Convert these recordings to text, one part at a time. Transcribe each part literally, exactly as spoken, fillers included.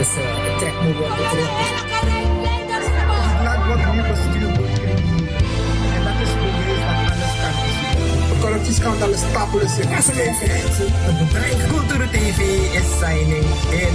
Trek me worden terug. Het land wordt nu bestuurd door criminelen. En dat is bewijs dat alles kan is. Corruptieskandaal is stapelen. Cultuur T V is signing in.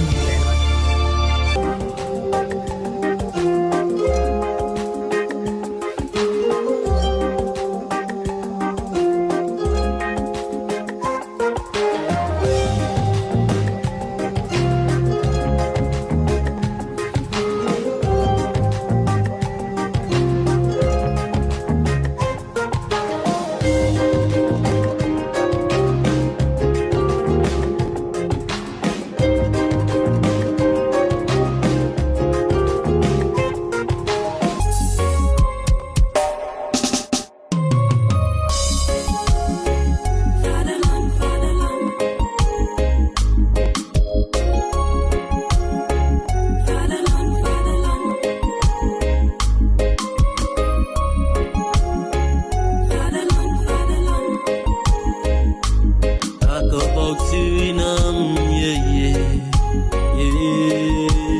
Talk about Suriname, yeah, yeah,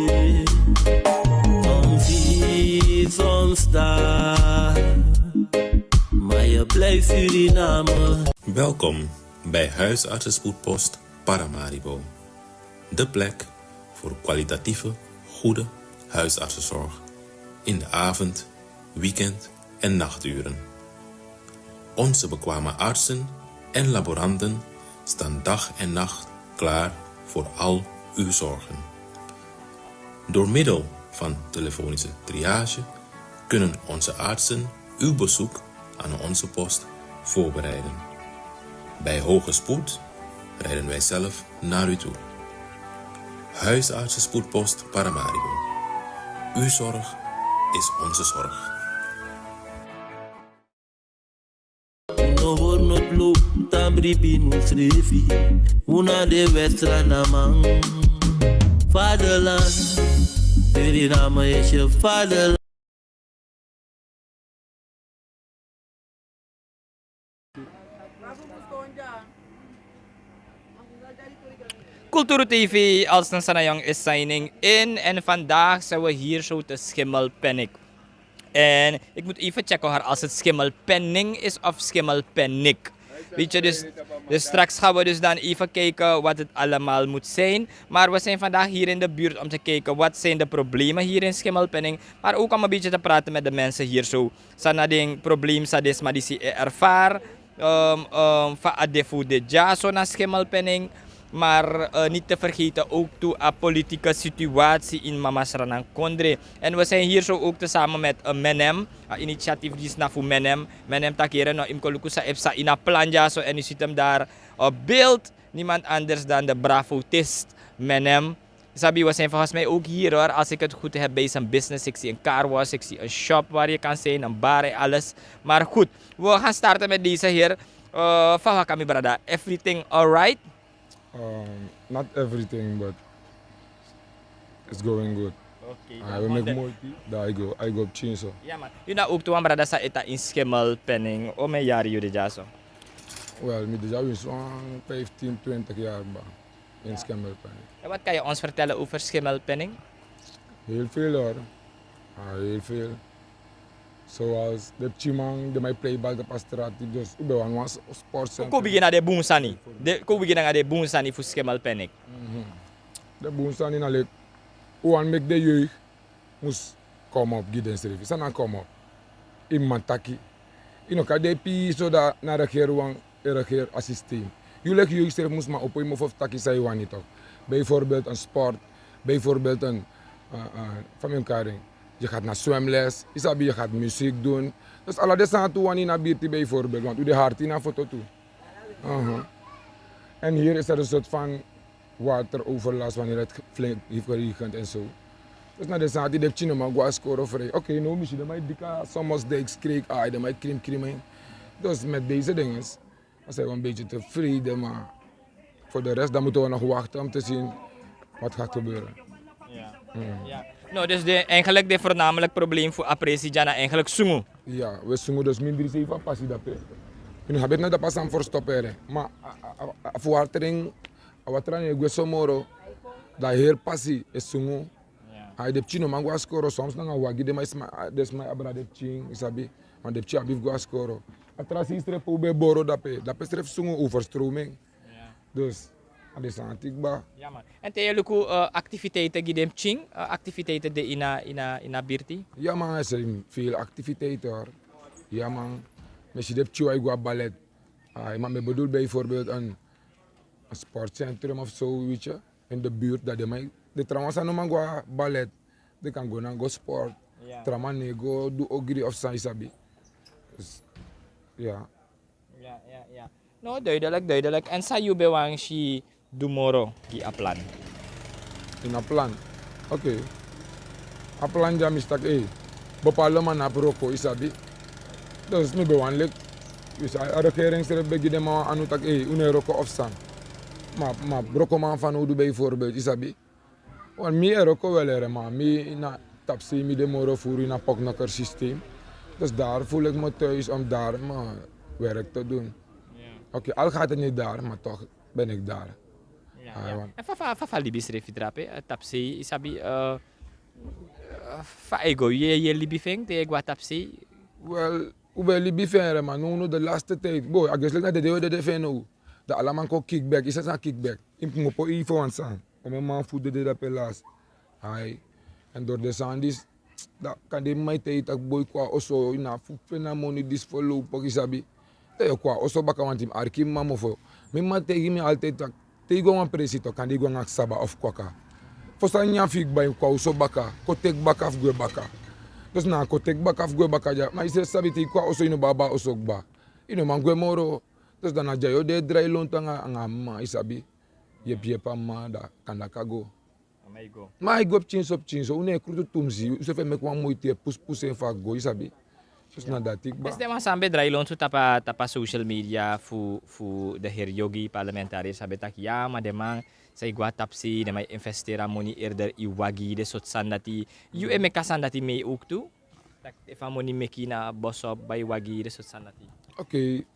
yeah. Soms hier, soms daar. Maar je blijft Suriname. Welkom bij Huisartsenspoedpost Paramaribo. De plek voor kwalitatieve, goede huisartsenzorg in de avond, weekend en nachturen. Onze bekwame artsen en laboranten staan dag en nacht klaar voor al uw zorgen. Door middel van telefonische triage kunnen onze artsen uw bezoek aan onze post voorbereiden. Bij hoge spoed rijden wij zelf naar u toe. Huisartsenspoedpost Paramaribo. Uw zorg is onze zorg. No hori no plu, tan bribi no srefi. Un na de wet Sranaman. Vaderland, Suriname is je vaderland. Kulturu T V, Alston Sanayong is signing in. En vandaag zijn we hier zo te Schimmelpenninck. En ik moet even checken, haar, als het Schimmelpenning is of Schimmelpenninck. Weet je, dus, dus straks gaan we dus dan even kijken wat het allemaal moet zijn. Maar we zijn vandaag hier in de buurt om te kijken wat zijn de problemen hier in Schimmelpenninck. Maar ook om een beetje te praten met de mensen hier zo. San na den probleem san den sma disi e ervaar. Ehm, ehm, fa a de fu de dyaso na Schimmelpenninck. Maar, eh, niet te vergeten ook toe a politieke situatie in Mama Sranan kondre. En we zijn hier zo ook tezamen met, eh, Menem. A initiatief disi na fu Menem. Menem taki here no, yu mus kon luku san e psa ini a plan dyaso. En u ziet hem daar op beeld. Niemand anders dan de bravotist Menem. Sabi, we zijn volgens mij ook hier hoor, als ik het goed heb, bij zijn business. Ik zie een car wash, ik zie een shop waar je kan zijn, een bar en alles. Maar goed, we gaan starten met deze heer. Eh, fa waka mi brada, everything alright? Um, not everything, but it's going good. Okay, I will make more tea, dan I go, I go op Chinso. Ja man, yu na ook tu wan brada san e tan in Schimmelpenninck, omeni yari yu de dyaso? Wel, mi de dya winsi wan vijftien, twintig jaar, ba. In Schimmelpenninck. En wat kan je ons vertellen over Schimmelpenninck? Heel veel hoor. Ja, heel veel. Zoals de pikinman, den man e plei bal tapu a strati, dus un ben wani wan sportcentrum. Kon un bigin nanga den bun sani. Den, kon un bigin nanga den bun sani fu Schimmelpenninck. Mhm. Den bun sani na leki, un wani meki den jeugd mus komopu gi densrefi. San na komopu? Yu mus man taki. Yu no kan de pii so, dan na regeri wan, e regeri a systeem. Yu leki yu srefi mus man opo yu mofo fu taki san yu wani toch. Bijvoorbeeld een sport, bijvoorbeeld een, eh, eh, fa mi e kari en. Je gaat naar zwemles, yu sabi, je gaat muziek doen. Dus ala den sani tu wani na birti bijvoorbeeld, want un de harti na foto tu. Aha. En hier is er een soort van wateroverlast wanneer het flink heeft geregend en zo. Dus na den sani dati den pikinman go na skoro vrij. Oké, now mi si den man e diki a Sommersdijkskreek, ai, den man e krimkrim en. Dus met deze dingen, we zijn wel een beetje tevreden, maar voor de rest, dan moeten we nog wachten om te zien wat gaat gebeuren. Ja. Hmm. Ja. No, dus de, eigenlijk de voornamelijk probleem fu a presi dya na eigenlijk sungu. Ja, we sungu dus mindri seefi a pasi dape. Yu no sabi ete na dape a sani ferstop ere. Ma a, a, a, a verwatering, a watra no e gwe so moro. Da heri pasi e sungu. A den pikin no man go na skoro, soms nanga wagi den man e sma- den sma e abra den pikin, yu sabi. Ma den pikin abi fu go na skoro. A tra sei srefi pe un ben boro dape, dape srefi sungu overstroming. Dus a den sani tiki kba. En te yu e luku aktiviteiten gi den pikin, aktiviteiten de ini a birti? Ya man, a seri feel aktiviteiten hori. Ya man. Mi e si den pikin wan e go na ballet. Ma mi e bedul bijvoorbeeld en sportcentrum of so, witje, in de buurt, dat den man, den trawan san no man go na ballet, den kan go na go sport. Trawan no e go du ogri of san, yu sabi. Ya. No, duidelijk, duidelijk. En san yu ben wani si du moro gi a plan? Ini a plan? Oké. A plan dya mi si taki, ei, bepaalde man no abi wroko, yu sabi. Dus mi ben wani leki, yu sabi, a regering srefi ben gi den man wan anu taki, ei, un no e wroko of san. Ma, ma wrokoman fanowdu bijvoorbeeld, yu sabi. Want mi e wroko wel, ma mi na tapusei mi de moro furu ini a poknokker systeem. Dus daar voel ik me thuis om daar mijn werk te doen. Oké, al gaat het niet daar, maar toch ben ik daar. En fa fa fa fa libi srefi drape, tapusei, yu sabi, fa a e go, yu e libi fu en te yu e go na tapusei? Wel, un ben e libi fu en, ma nownow, de laatste tijd, bo, a gesi leki na dede yu o dede fu en now. Dan ala man kon kickback, yu sabi san kickback? Yu mus kmopo even wan sani. Omen man fu dede dape lasi. Ai. En door den sani disi, dan kande mi man e taigi yu taki, boi, kon na oso, yu no abi fu feni a moni disi voorlopig, yu sabi. Dan yu o kon na oso baka, want yu mus arki mi man mofo. Mi man taigi mi altijd taki, te yu go na wan presi toch, kande yu go nanga ksaba of kwaka. Fosi a nyan fu yu kba, yu kon na oso baka, kon teki baka fu gwe baka. Dus na a kon teki baka fu gwe baka dya, ma yu srefi sabi te yu kon na oso yu no ben abi a oso kba. Yu no man gwe moro. Dus dan na dya yu o de e drai lontu anga a mma, yu sabi. Yepi yepi a mma, dan kande a kan go. Ma a e go pikinso pikinso, un no e krutu tumsi, un srefi e meki wan moiti e pusu pusu en fu a go, yu sabi. Dus na dati kba. Esde wan sani ben drai lontu tapu a social media fu, fu den heri yogi parlementariër san ben taki, ya, ma den man san e go na tapusei, den man e investeri a moni eerder ini wagi, den sortu sani dati. Yu e meki a sani dati mee ook tu? Taki efu a moni meki na boso, bai wagi, den sortu sani dati. Oké.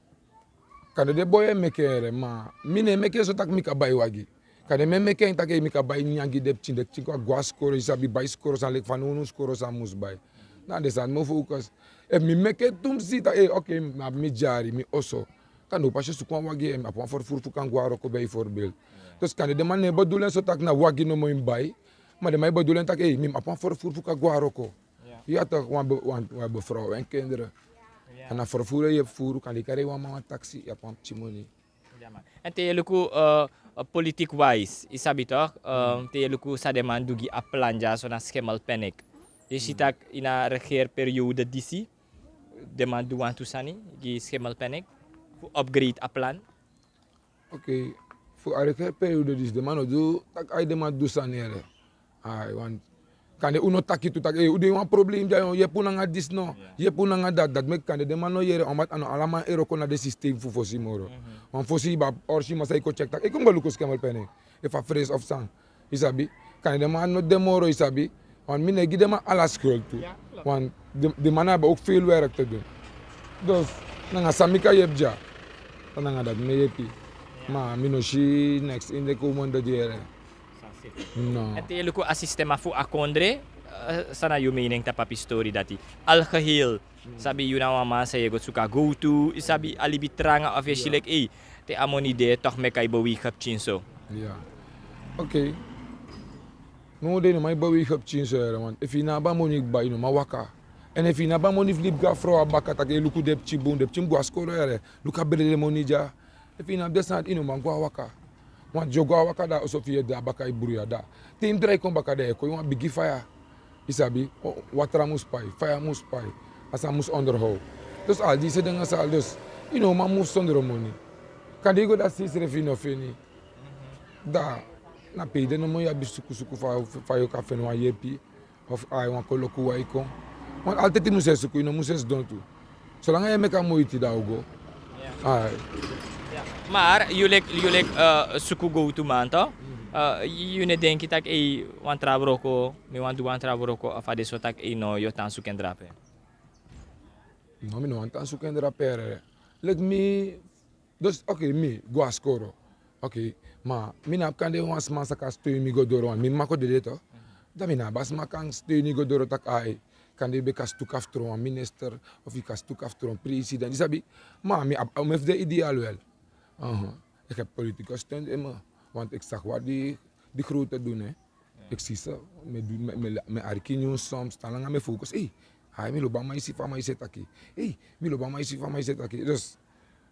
Kande den boi e meki en, ma mi no e meki en so taki mi kan bai wagi. Kande mi e meki en taki mi kan bai nyanyan gi den pikin, den pikin kon go na skoro, yu sabi, bai skoro sani leki fanownu skoro san mus bai. Na den sani mi o focus. Efu mi meki en tumsi taki, ei, oké, mi abi mi dyari, mi oso. Kande un pasi e suku wan wagi, mi abi wan vervoer fu kan go na wroko bijvoorbeeld. Dus kande den man no e bedoel en so taki na wagi nomo yu mus bai. Ma den man e bedoel en taki, ei, mi mus abi wan vervoer fu kan go na wroko. Ya toch, wan be-, wan, wan be vrouw en kinderen. En a vervoer yu e furu, kande yu kari wan man wan taxi, yu abi wan pikin moni. En te yu e luku, eh, eh, politiek wise, yu sabi toch, eh, te yu e luku san den man du gi a plan dya so na Schimmelpenninck. Yu si taki ini a regeerperiode disi, den man du wantu sani gi Schimmelpenninck fu upgrade a plan. Oké, fu a regeerperiode disi den man no du, taki ai den man du sani ere. Ai, want kande un no taki tu taki, eh, un de ini wan probleem dya, yepi un nanga disi no, yepi un nanga dati, dati meki kande den man no yere, omdat a no ala man e wroko na den systeem fu fosi moro. Want fosi yu ben abi orsi, ma san yu kon check taki, yu kon go luku Schimmelpenninck, efu a fris of san. Yu sabi, kande den man no de moro, yu sabi. Want mi no e gi den man ala schuld tu. Want den, den man abi ook veel werk te doen. Dus nanga san mi kan yepi dya, dan nanga dati mi e yepi. Ma mi no si niks in de komende dei ere. No. En te yu e luku a sistema fu a kondre, eh, san na yu mening tapu a pistori dati? Algeheel, sabi, yu na wan man san yu e go suku a gowtu, yu sabi, a libi tranga, of yu e si leki, ei, te a moni de, toch meki a e beweeg pikinso. Ya. Oké. No, den no man e beweeg pikinso ere, want efu yu no abi a moni kba, yu no man waka. En efu yu no abi a moni fu libi go na frow a baka taki, ei, luku den pikin bun, den pikin mus go na skoro ere, luku a brede moni dya. Efu yu no abi den sani, yu no man go na waka. Want yu o go na waka, dan a oso fu yu e de a baka e bruya, dan te yu mus drai kon baka, dan yu e kon ini wan bigi faya. Yu sabi, watra mus pai, faya mus pai, a sani mus onderhoud. Dus al disi den sani, dus yu no man move sondro moni. Kande yu go dati sei srefi yu no feni. Dan na pe yu de nomo yu abi suku suku fa, fa yu kan feni wan yepi. Of ai wan koloku wai kon. Want altijd yu mus e suku, yu no mus e sidon tu. Solanga yu e meki a moiti, dan a o go. Ai. Maar yu leki, yu leki, eh, suku gowtuman toch? Eh, yu no e denki taki, ei, wan tra wroko, mi wani du wan tra wroko, of a de so taki, ei, no, yu o tan suku en drape? No, mi no wani tan suku en drape ere. Leki mi, dus, oké, mi go na skoro. Oké, Ma mi na abi kande wan sma sa kan steun mi go doro, want mi mama kon dede to. Dan mi na abi a sma kan steun mi go doro taki ai, kande yu ben kan stuku after wan minister, of yu kan stuku after wan president, yu sabi. Ma mi abi, mi fu de ideal wel. Aha. Ik heb politieke steun in me. Want ik zag wat die, die grote doen, hè. Ik zie ze. Mi du, mi, mi, mi arki nyun soms, tan langa mi focus. Ei, ai, mi lobi a man, yu si fa a man e taki. Ei, mi lobi a man, yu si fa a man e taki. Dus,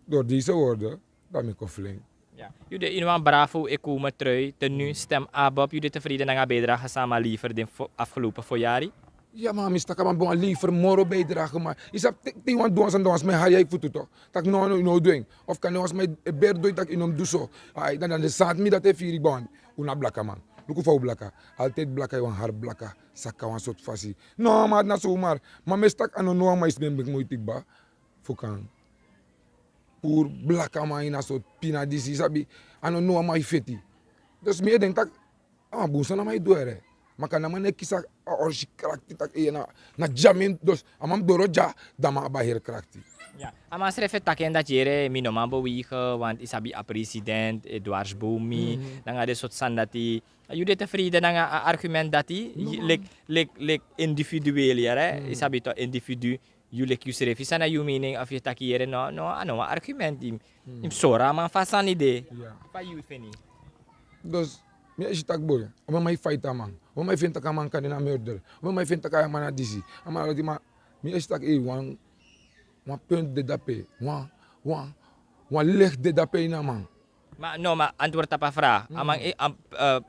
door deze woorden, dan mi kon flink. Ya. Yu de ini wan bravo, e komen trui, te nu stem ABOP, yu de tevreden nanga bijdrage san a man lever den fo-, afgelopen voorjaar? Ya, ma mi si taki a man ben wani lever moro bijdrage, ma yu sabi te, te yu wani du wan sani, dan wan sma e hari yu fu tu to. Taki no, no, yu no o du en. Of kande wan sma e beri doti taki yu no mus du so. Ai, dan, dan den sani mi dati e firi, bun. Un na blakaman. Luku fa un blaka. Altijd blaka, yu wan hari blaka. Saka wan sortu fasi. No, ma a no so, ma mi e si taki a no now a man e si ben meki moiti kba fu kan puru blakaman ini a sortu pina disi, yu sabi. A no now a man e feti. Dus mi e denki taki a wan bun sani a man e du, ere. Ma kande a man no e kisi a orsi krakti taki, eh, na, na dya mi, dus a man mus doro dya, dan a man abi a heri krakti. Ya. A man srefi e taki en dati, yere, mi no man bewegen, want yu sabi a president e dwarsboom mi, nanga den sortu sani dati. Yu de tevreden nanga a argument dati? No, man. Leki, leki, leki individueel, yere. Yu sabi to, individu, yu leki yu srefi, san na yu mening, of yu e taki, yere, no, no, a no wan argument, yu, yu mus sori a man fa a sani de. Ya. Fa yu feni? Dus mi e si taki, boi, a man e fight a man. A man e feni taki a man kande na murder. A man e feni taki a man na disi. A man na dati, ma mi e si taki, eh, wan, wan punt de dape. Wan, wan, wan licht de dape ini a man. Ma no, ma antwoord tapu a vraag. A man, eh, am-, eh,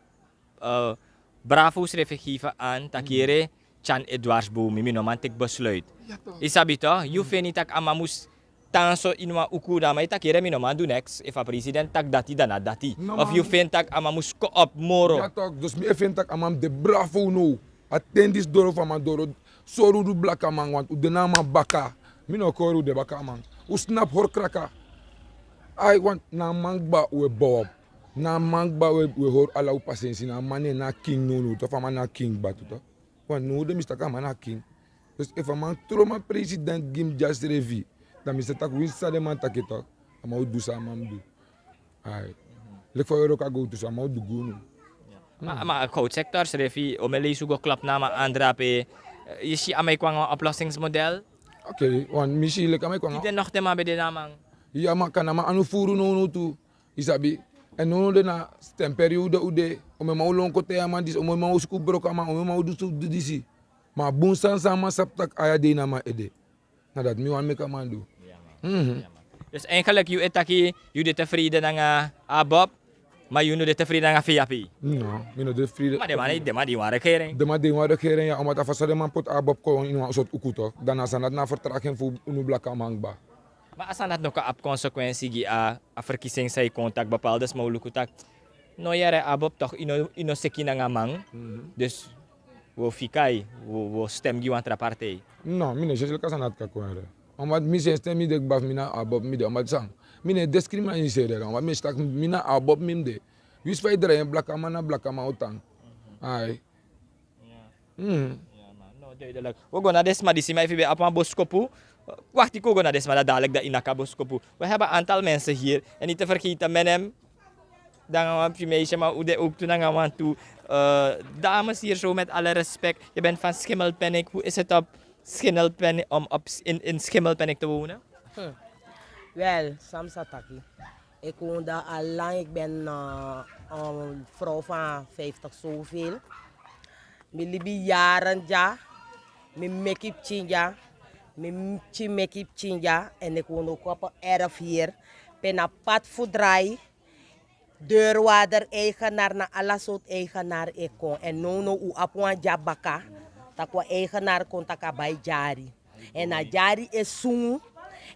eh, bravo srefi e geven aan taki, yere, Tyan e dwarsboom mi, mi no man teki besluit. Ya, toch. Yu sabi to, yu feni taki a man mus tan so ini wan uku, dan a man e taki, yere, mi no man du niks. Efu a president taki dati, dan na dati. No, of man. Yu feni taki a man mus kon op moro. Ya, toch. Dus mi e feni taki a man mus de bravo now. A ten disi doro fu a man doro, sori un du blakaman, want un de na a man baka. Mi no kori un de baka a man. Un snapu hori kraka. Ai, want na a man kba un e bow op. Na a man kba un e, un e hori ala un pasensi, na a man na king nownow, toch, a man na king kba tu, toch. Want now den mus taki a man na king. Dus efu a man troman president gi mi dya srefi, dan mi sa taki winsi san den man taki, toch, a man o du san a man mus du. Ai. Leki fa wi e wroko a gowtu so, a man o du gi unu. Ma, ma a gowtsector srefi, o, mi e leisi un go klop na a man andrape, eh, yu si a man e kon nanga wan oplossingsmodel? Oké, want mi si leki a man e kon nanga. Tide nokte man ben de na a man. Ya, ma kande a man anu furu nownow tu. Yu sabi, èn nownow de na stemperiode un de. Omeni man o lon kon taigi a man disi, omeni man o suku broko a man, omeni man o du so, du disi. Ma a bun sani san a man sabi taki a ya de ini a man ede. Na dati mi wani meki a man du. Ya, man. Mhm. Ya, man. Dus eigenlijk yu e taki, yu de tevreden nanga ABOP, ma yu no de tevreden nanga VHP? No, mi no de tevreden. Ma den man, den man de ini wan regering. Den man de ini wan regering, ya, omdat a fasi san den man poti ABOP kon ini wan sortu uku, toch. Dan na a sani dati na vertraging fu unu blakaman kba. Ma a sani dati no kan abi consequentie gi a, a verkiezing san e kon, taki bepaalde sma o luku taki, no, yere, ABOP toch, yu no, yu no seki nanga a man. Mhm. Dus wi o fika yu, wi o, wi o stem gi wan tra partij. No, mi no e si leki a sani dati kan kon, yere. Omdat mi seni stem mi de kba fu mi na ABOP mi de, omdat san? Mi no e discrimineer, yere, omdat mi e si taki mi na ABOP mi mus de. Winsi fa yu drai en, blakaman na blakaman o tan. Ai. Ya. Mhm. Ya, man. No, duidelijk. Wi o go na den sma disi, ma efu yu ben abi wan boskopu, wakti, kon wi go na den sma, dan dadelijk dan yu naki a boskopu. We hebben aantal mensen hier. En niet te vergeten, Menem. Dan wan pikin meisje, maar u de ook toen nanga wan tu, eh, dames hier zo, met alle respect. Je bent van Schimmelpenninck. Hoe is het op Schimmelpenninck, om op, in, in Schimmelpenninck te wonen? Hm. Wel, san mi sa taki. Ik woonde al lang, ik ben, eh, een vrouw van vijftig zoveel. Mi libi yaren dya, mi meki pikin dya, mi pikin meki pikin dya, en ik woon ook op een erf hier. Pe na pad fu drai, deurwaarder, eigenaar, na ala sortu eigenaar e kon. En nownow un abi wan dya baka, tak' wan eigenaar kon tak' a bai dyari. En a dyari e sungu,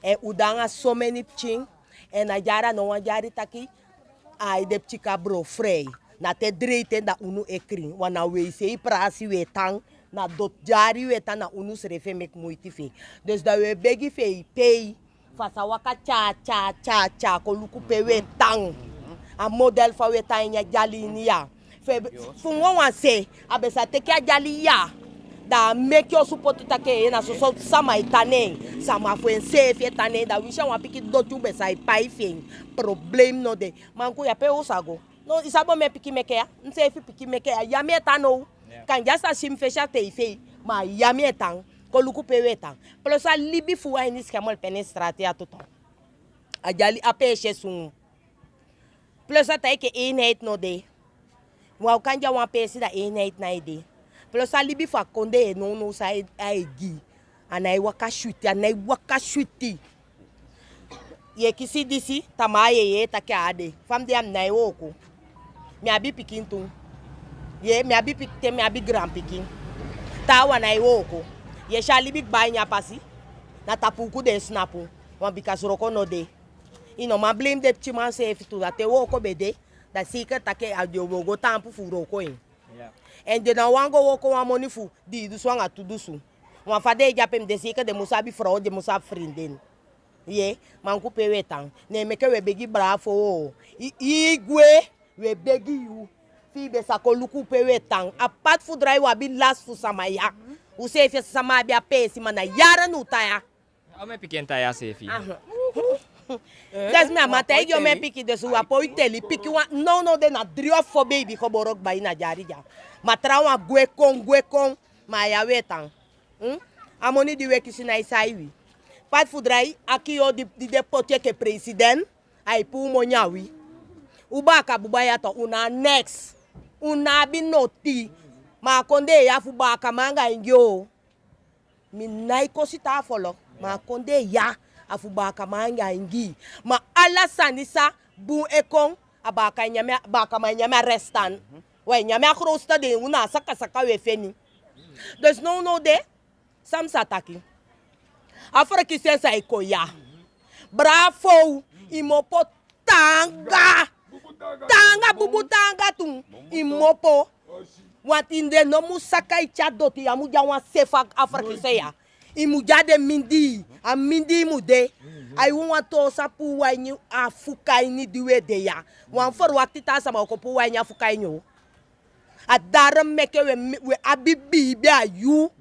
en un de nanga someni pikin, en a dyari a no wan dyari taki, ai, den pikin kan bron vrij. Na te dreiten dan unu e krin, want na wi e sei prasi wi e tan, na doti dyari wi e tan, na unu srefi e meki moiti fu en. Dus dan wi e begi fu en pei, fu a sa waka tya, tya, tya, tya, kon luku pe wi e tan. A model fa wi e tan ini a dyali ini ya. Fu, fu mi wawan se, a ben sa teki a dyali ya. Dan a meki osu poti taki, eh, na soso sama e tan na en. Sama fu enseefi e tan na en, dan winsi a wan pikin doti un ben sa e pai fu en, problem no de. Manku, ya pe un sa go? No, i sabi on mi e piki meke ya. Mi seefi piki meke ya. Ya mi e tan now. Kan dya sa si mi fesi a tei fei. Ma ya mi e tan. Kon luku pe wi e tan. Plus a libi fu wi a ini skemel pe na en strati ya tutu. A dyali a peesi e sungu. Plus a tan enke eenheid no de. Wan kan dya wan peesi da eenheid nái de. Plus a libi fu a kondee nownow san a e gi. A nái waka switi, a nái waka switi. Yu e kisi disi, tamaa yu e yee taki a á de. Fa mi de ya mi nái wooko. Mi abi pikin tu. Ye, mi abi pikin, te mi abi granpikin. Taawan nái wooko. Yu e si a libi kba ini a pasi. Na tapu uku den e snapu. Wan bika wroko no de. I no man blame den pikinman seefi tu, da te wooko be de, da seika taki a den o go taampu fu wroko en. Èn den ná wani go wooko wan moni fu dii dusu anga tu dusu. Wan fa den e de ape, mi de seika den musu abi frow, den musu abi frinden. Ye, ma luku pe wi e tan. Ne meke wi e begi bravo. I, i gwe, wi e begi yu. Fi i be sa kon luku pe wi e tan. A pati fu drai wi abi lasi fu sama ya. Useefi sama abi a peesi, ma na yara nu tan ya. A o mi e piki en tan ya seefi. Aha. Desi mi a man taigi yu o mi e piki, desi wi á poi teli, piki wan, nownow de na dri of fo beibi koboro kba ini a dyari dya. Ma trawan gwe kon, gwe kon, ma a ya wi e tan. Hmm? A moni di wi e kisi nái sai wi. Pati fu drai, a kiyo di, di de poti enke president, ai puu moni a wi. U baaka buba ya tu, u ná a neks. U ná abi noti. Ma a kondee ya fu baakaman anga ingi o. Mi nái kosi taa folo, ma a kondee ya a fu baakaman anga ingi. Ma ala sani san bun e kon, a baaka e nyan, baakaman e nyan a restan. Wi e nyan a grootste deel, u na a sakasaka wi e feni. Dus nownow de, san mi sa taki. A ferkisi en san e kon ya. Bravo, i mu opo taanga. Taanga bubu taanga tu. I mu opo. Wanti den no mu saka i tyari doti, ya mu de a wan se fu a ferkisi ya. I mu de a den mindii, a mindii mu de. Ai wan wan toosa puu wan ini a fuka ini di wi e de ya. Wan ferwakti taa sama o kon puu wan ini a fuka ini o. A dati meke wi, wi abi biibi a yu.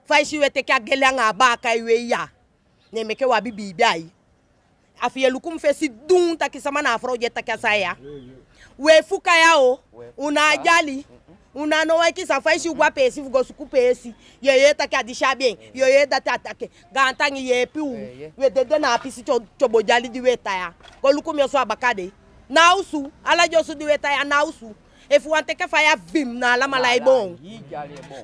Fa i si wi e teke a gele anga a baaka e wei ya. Ne meke wi abi biibi a yu. A fi yu e luku mi fesi dun taki sama na a frow di e taki a sani ya. Wi e fuka ya o. U na a dyali. U na no wan iki san, fa i si u go a peesi fu go suku peesi. Yu e yee taki a disi abi en. Yu e yee dati a taki en. Gaantangi yeepi u. Wi e dede na a pisi tyo, tyobo dyali di wi e tan ya. Go luku mi osu a baka de. Na a osu. Ala den osu di wi e tan ya na a osu. Efu wan teke faya vim na alamala e boon.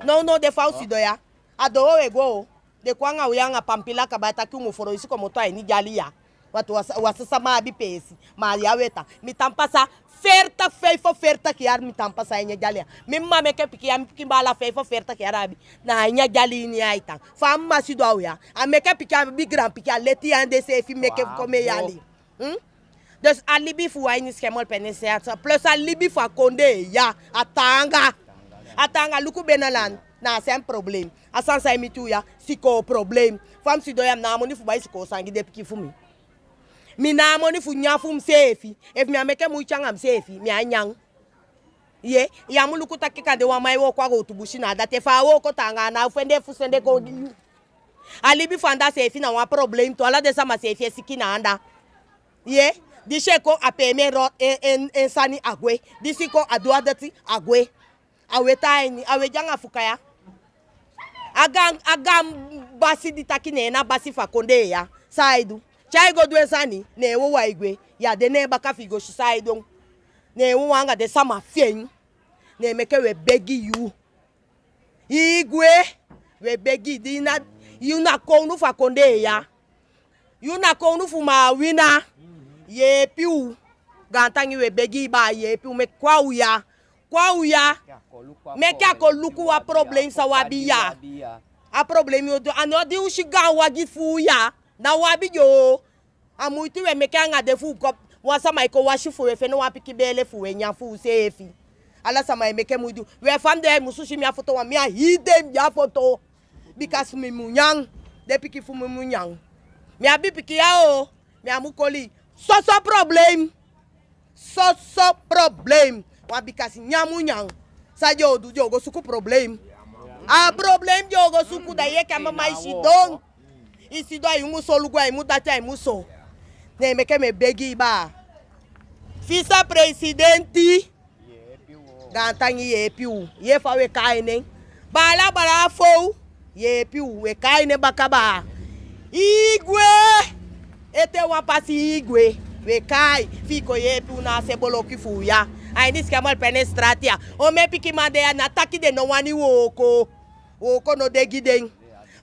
Nownow de fa u sidon ya. A doo wi e go. Den kon anga u ya anga pampila kaba e taki u mu foloisi komoto a ini dyali ya. Wantu wan sa, wan sa sama abi peesi. Ma a ya wi e tan. Mi tan pasa fertig, vijfenveertig yari mi tan pasa a ini a dyali ya. Mi mma meke pikin ya, mi pikin baala vijfenveertig yari a abi. Na a ini a dyali ini ya ai tan. Fa a mma sidon a u ya. A meke pikin, a abi granpikin, a leti ya en den seefi meke fu kon meke yali. Hmm? Dus a libi fu wi a ini skemel pe na en strati. Plus a libi fu a kondee ya. A taanga. A taanga, luku Benaland. Na a sani problem. A sani san e miti u ya, sikoo problem. Fa mi sidon ya mi ná a moni fu bai sikoo sani gi den pikin fu mi. Mi ná a moni fu nyan fu miseefi. Efu mi á meke muiti anga miseefi, mi á nyan. Ye, ya mu luku taki kande wan man e wooko a gowtu busi na a dati, efu a wooko taanga a ná o fende fu sende kon gi yu. A libi fu anda seefi na wan problem tu, ala den sama seefi e siki na anda. Ye, disi e kon a pee mi en ro, en, en, en sani a gwe. Disi kon a du a dati a gwe. A weti a ini, a weti anga fuka ya. A gaan, a gaan basi di taki ne en na basi fu a kondee ya. San ai du? Tyai go du en sani, ne en wawan e gwe. Yu á de ne en baka fi i go si san ai du. Ne en wawan anga den sama fi en. Ne meke wi e begi yu. I gwe, wi e begi di na, yu na kownu fu a kondee ya. Yu na kownu fu Maawina. Yeepi u. Gaantangi wi e begi i baa, yeepi u, meke kon a u ya. Kon a u ya. Meke a kon luku wan problem san u abi ya. A problem yu o du, a no di u si gaan wagi fu u ya. Na u abi den o. A muiti wi e meke anga den fu u kon, wan sama e kon wasi fu u e fende wan pikin beele fu u e nyan fu useefi. Ala sama e meke muiti. We fa mi de ya i musu si mi a foto wan, mi a hii dei mi de a foto. Bikasi mi mu nyan. Den pikin fu mi mu nyan. Mi abi pikin ya o. Mi á mu koli. Soso problem. Soso problem. Wan bikasi nyan mu nyan. San den o du, den o go suku problem. A problem den o go suku, da yu enke a mama i sidon. I sidon a i musu olugu, a i mu dati, a i musu. Ne meke mi e begi i baa. Fisa presidenti, gaantangi yeepi u. Yee fa u e kai nen. Baala baala fow, yeepi u, u e kai nen baka baa. Igwe, ete wan pasi igwe, u e kai, fi i kon yeepi u na a se boloki fu u ya. A ini Scammel Penning Straat ya. Omen pikin man de ya, na taki den no wani wooko. Wooko no de gi den.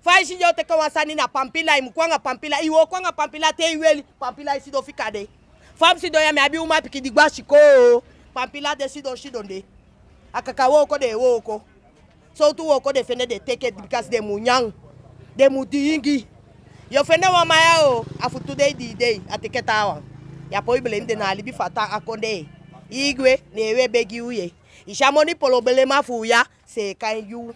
Fa i si den o teke wan sani na pampila, i mu kon anga pampila, i wooko anga pampila te i weli, pampila e sidon fika de. Fa mi sidon ya mi abi uman pikin di gwe a sikoo. Pampila de sidon sidon de. A kaka wooko den e wooko. Sowtu wooko den fende den teke bikasi den mu nyan. Den mu diingi. Yu o fende wan man ya o, a fu tu dei dii dei, a teke taawan. Yu á poi blei den na a libi fu a kondee. Igwe, ne u e begi u ye. I si a moni poloblema fu u ya, seeka en gi u.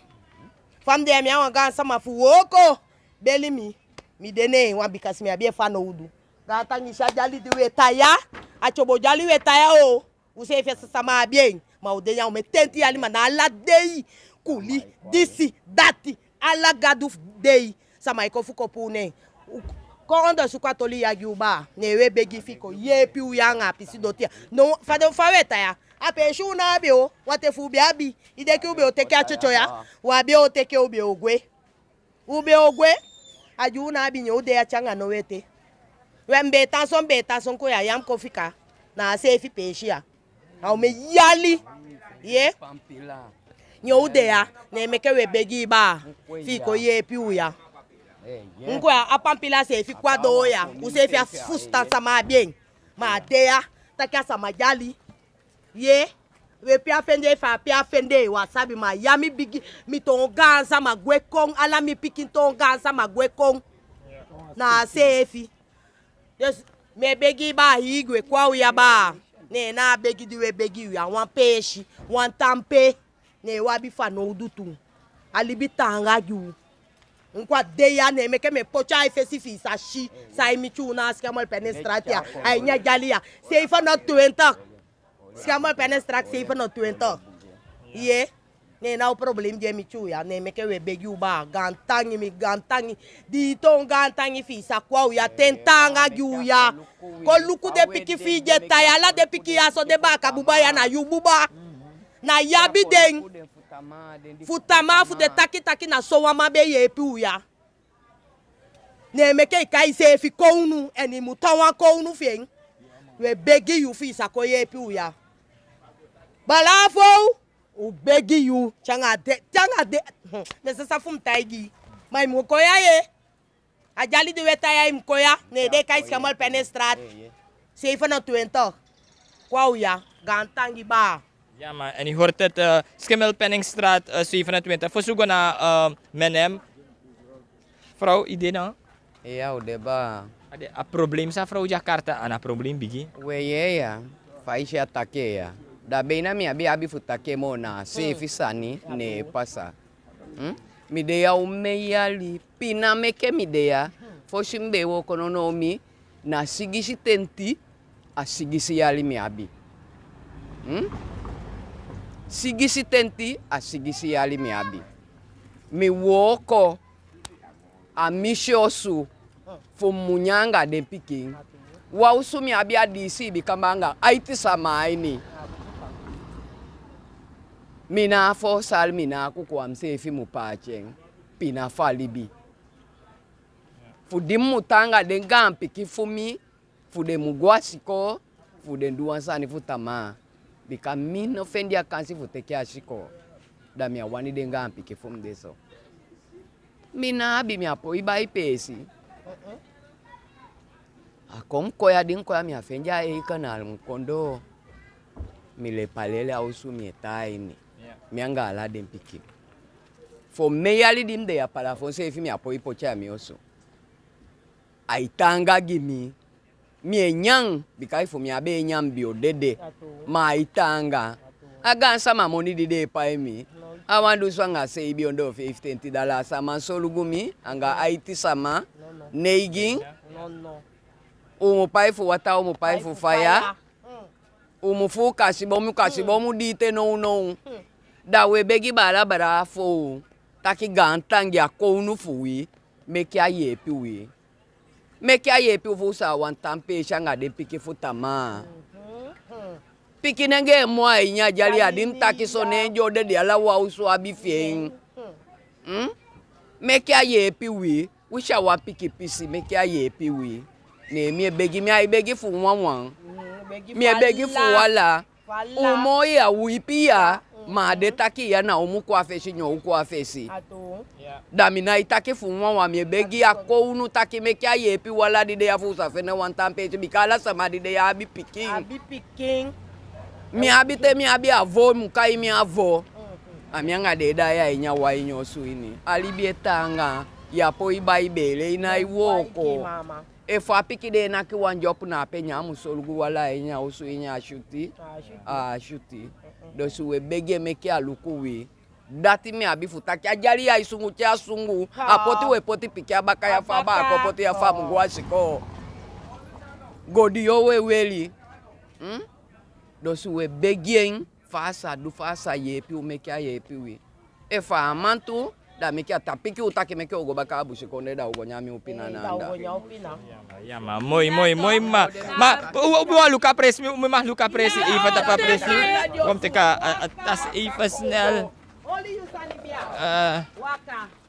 Fa mi de ya mi a wan gaansama fu wooko. Beli mi. Mi de ne en wan bikasi mi abi en fanowdu. Gaantangi, i si a dyali di u e tan ya. A tyobo dyali u e tan ya o. Useefi a sama abi en. Ma u de ya omen tenti yali ma na ala dei. Kuli, disi, dati. Ala gadu fu dei. Sama e kon fu kon puu nen. Kon ondoosuku a toli ya gi u baa. Ne u e begi fi i kon yeepi u ya anga a pisi doti ya. No, fa den, fa u e tan ya. A peesi u ná abi o. Wanten fu u be abi. I denki u be o teke a tyotyo ya. U á be o teke, u be o gwe. U be o gwe, a di u ná abi, neen u de ya te anga now ete. We mi be e tan so, mi be e tan so, mi kon ya, ya mi kon fika. Na a seefi peesi ya. A omen yali. Ye? Neen u de ya, neen meke u e begi i baa. Fi i kon yeepi u ya. Mi kon ya, a pampila seefi kon a doo ya. Useefi á fusutan sama abi en. Ma a de ya, taki a sama dyali. Ye, we pe a fende, fa a pe a fende, u á sabi, ma ya mi bigi, mi toon gaansama gwe kon, ala mi pikin toon gaansama gwe kon. Na a seefi. Dus, mi e begi i baa, Igwe, kon a u ya baa. Ne na a begi di u e begi u ya, wan peesi, wan tan pe. Ne u abi fanowdu tu. A libi taanga gi u. Neen a de ya, neen meke mi e poti a i fesi fi i sa si. San mi tyuuna a Scammel Penning Straat ya. A ini a dyali ya. Seifenentwintig. Scammel Penning Straat seifenentwintig. Ye. Neen na u problem di e miti u ya. Neen meke u e begi u baa. Gaantangi, mi gaantangi. Di i toon gaantangi fi i sa kon a u ya. Ten taanga gi u ya. Kon luku den pikin fi i di e tan ya. Ala den pikin ya so, den baaka buba ya, na yu buba. Na yu abi den. Fu tamaa, fu den taki taki na so wan man be yeepi u ya. Neen meke i kai iseefi kownu, èn i mu tan wan kownu fi en. U e begi yu fi i sa kon yeepi u ya. Baala fow, u begi yu, te anga de, te anga de. Mi e sasa fu mi taigi i. Ma i mu kon ya ye. A dyali di u e tan ya, i mu kon ya, ne den e kai Scammel Penning Straat. Seifenentwintig. Kon a u ya, gaantangi baa. Ja, man. En u hoort het, eh, Schimmelpenningstraat, eh, zevenentwintig. Fosi u go na, eh, Menem. Vrouw, i de no? Ya, u de baa. A de, a problem san vrouw Jakarta, a na problem bigi. We ye ya, fa i si a taki ya. Da bijna mi abi abi fu taki moo na, seefi sani, ne pasa. Hmm? Mi de ya omen yali, pina meke mi de ya. Fosi mi be e wooko nownow mi, na sigisi tenti, a sigisi yali mi abi. Hmm? Sigisi tenti, a sigisi yali mi abi. Mi wooko, a misi osu, fu mi mu nyan anga den pikin. Wan osu mi abi a dii siibi kamba anga aiti sama a ini. Mi ná a fosal, mi ná a kukuwa, miseefi mu paati en. Pina fu a libi. Fu di mi mu tan anga den gaan pikin fu mi, fu den mu go a sikoo, fu den du wan sani fu tamaa. Bika mi no fende a kansi fu teke a sikoo. Da mi á wani den gaan pikin fu mi de so. Mi ná abi, mi á poi bai peesi. A kon mi kon ya, di mi kon ya mi á fende a eikanaal, mi kon doo. Mi lepalele a osu mi e tan a ini. Mi anga ala den pikin. Fu omen yali di mi de ya, palafon seefi mi á poi poti a mi osu. Ai taanga gi mi. Mi e nyan, bika efu mi á be e nyan mi be o dede. Ma ai taanga. A gaansama moni di den e pai mi. A wan dunsu anga seibi ondoo feifitenti dala, a sama solugu mi, anga aiti sama, neigin. U mu pai fu wataa, u mu pai fu faya. U mu fuu kasibon, u mu kasibon, u mu dii te nownow. Da u e begi baala baala fu u taki gaantangi a kownu fu wi, meke a yeepi wi. Meke a yeepi u fu u sa wani tan peesi anga den pikin fu tamaa. Pikinenge e moi a ini a dyali ya, di mi taki so, ne en di o dede, ala wan osu abi fi en. Meke a yeepi wi. Wi si a wan pikin pisi, meke a yeepi wi. Ne mi e begi, mi ai begi fu wawan. Mi e begi fu ala. Un moi ya, wipi ya. Ma a de taki ya na un mu kon a fesi, no un kon a fesi. Da mi nai taki fu wawan, mi e begi a kownu taki meke a yeepi wi ala di de ya fu un sa fende wan tan peesi, bika ala sama di de ya abi pikin. Mi abi te mi abi avo, mi mu kai mi avo. A mi anga den e daai a ini a wan ini osu ini. A libi e taanga, yu á poi bai beele, i nai wooko. Efu a pikin de e naki wan dyopu na ape, ne a mu solugu wi ala a ini a osu ini, a switi. A switi. Dus wi e begi en meke a luku wi. Dati mi abi fu taki. A dyali ya e sungu te a sungu. A poti wi e poti pikin a baka ya fu a baa kon poti ya fu a mu go a sikoo. Godiyo wi e weli. Dus wi e begi en fa a sa du, fa a sa yeepi un, meke a yeepi wi. Efu a man tu, da meke a tan piki un taki meke un go baka a busikondee, da un go nyan mi un pina na anda. Ya ma, moi, moi, moi ma. Ma un, un, un luku a presi, mi, mi mag luku a presi, even tapu a presi. Wan teki a, a, a tasi even snel. Eh,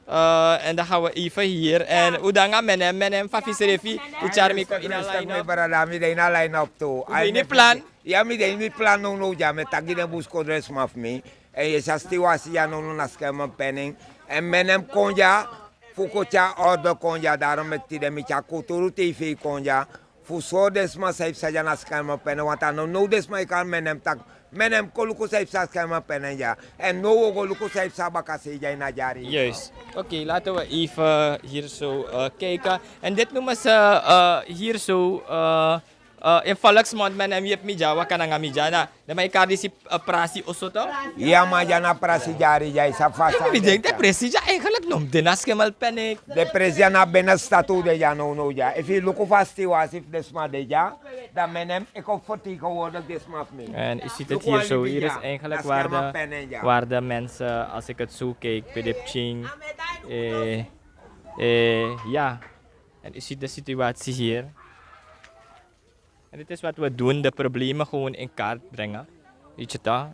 eh, en dan gaan we even hier. En u danga menem, menem fa fisrefi, u tyari mi kon in a line-up. Mi brada, mi de in a line-up tu. U de ini plan? Ya, mi de ini plan nownow dya, mi e taki gi den buskondresma fu mi. En yu e si a stiwasi dya nownow na skermen pen en. En menem kon dya, fu kon tyari orde kon dya, daarom meki tide mi tyari Kulturu T V kon dya. Fu sori den sma san e psa dya na skermen pen en, want a no now den sma e kari menem taki, menem kon luku san e psa skermen pen en dya. En now wi o go luku san e psa bakasei dya ini a dyari. Juist. Oké, laten we even hier zo, eh, kijken. En dit noemen ze, eh, hier zo, eh, eh, in volksmond menem yepi mi dya, waka nanga mi dya. Na den man e kari disi, eh, prasi oso toch? Ya, ma dya na prasi dyari dya, i sabi fa a sani de. Mi denki den presi dya eigenlijk no mu de na skermen pen en. Den presi dya na binnenstad u de dya nownow dya. Efu yu luku fa a stiwasi fu den sma de dya, dan menem e kon vertegenwoordig den sma fu mi. En u ziet het hier zo, hier is eigenlijk waar de, waar de mensen, als ik het zo kijk, bij de Pching, eh, eh, ja. En u ziet de situatie hier. En dit is wat we doen, de problemen gewoon in kaart brengen. Weet je toch?